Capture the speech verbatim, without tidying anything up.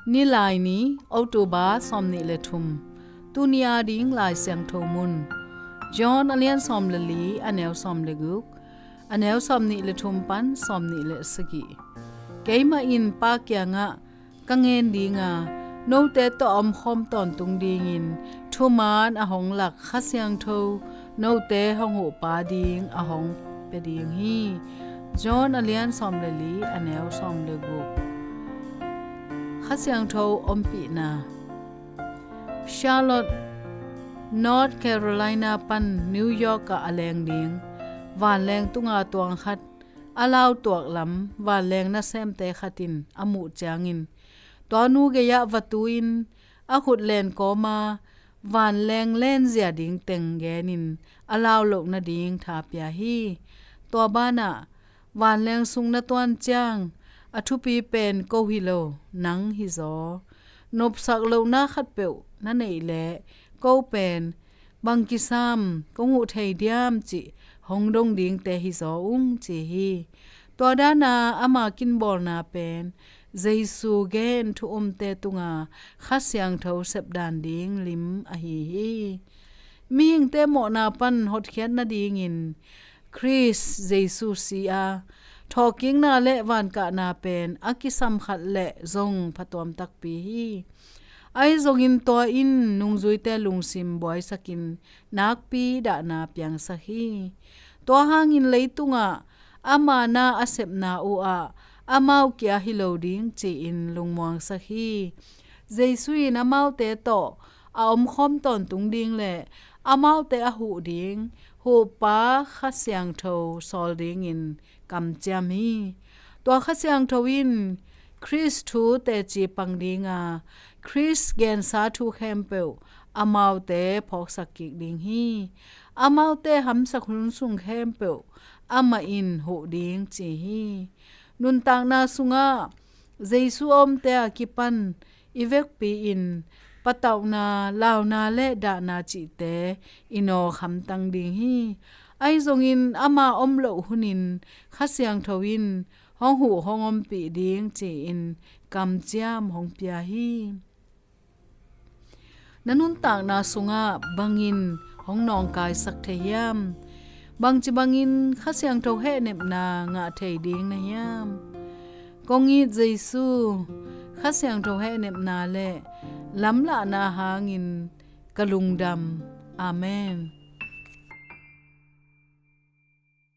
Nilaini, October sawmnih le thum. Tuni a ding Lai Siangtho mun. John a lian sawm le li, a neu sawm le guk, a neu sawmnih le thum pan sawmnih le sagih. Keimah in Pa kiangah ka ngen dinga, note tawh a omkhawm tawntung dingin thuman a hong lak Kha Siangtho note hong huh Pa ding a hong pia ding hi. John a lian sawm le li, a neu sawm le guk. Kha Siangtho ompihna. Charlotte, North Carolina pan New York ah a leng ding vanleng tunga tuang khat, a lautuak lam vanleng nasemte khat in a muh ciangin, tua nu gei-ah va tu-in a khut len kawma vanleng lenzia ding teng genin a lau loh nading tha pia hi. Tua banah, vanleng sung na tuan ciang a thupi pen ko hi lo, nang hi zaw. Nopsak lohna khatpeuh na neih leh ko pen bang kisam kong huh thei diam cih hong dong dingte hi zaw ung, ci hi. Tua dana ama kinbawlna pen Jesu gen thu umte tunga Kha Siangtho sepdan ding lim ahi hi. Mihingte mawhna pan hotkhiat nadingin Khrist Jesu si a, thawhkikna le vankahna pen a kisam khat le zong phatuam takpi hi. Ahi zongin tua in nungzuite lungsim buaisakin nakpi dahna piangsak hi. Tua hangin leitungah ama na a sepna uhah amau kia hi lo ding ci-in lungmuangsak hi. Jesu in amaute tawh a omkhawm tawntung ding le amaute a huh ding Huhpa Kha Siangtho sawl dingin kamciam hi. Tua Kha Siangtho in Khrist thu teci pang dinga, Khrist gensa thu khempeuh amaute phawksak kik ding hi. Amaute hamsak hun sung khempeuh amah in huh ding ci hi. Nuntakna sungah Jesu a omte a kipan i vekpi-in patauhna, launa le dahna cihte i nawk hamtang ding hi. Ahi zongin ama om loh hunin Kha Siangtho in hong huh hong ompih ding ci-in kamciam hong pia hi. Na nuntakna sungah bangin hong nawngkaisak thei hiam? Bangci bangin Kha Siangtho hehnepna ngah thei ding na hiam? Kong it Jesu, Kha Siangtho hehnepna le lamlahna hangin ka lungdam. Amen.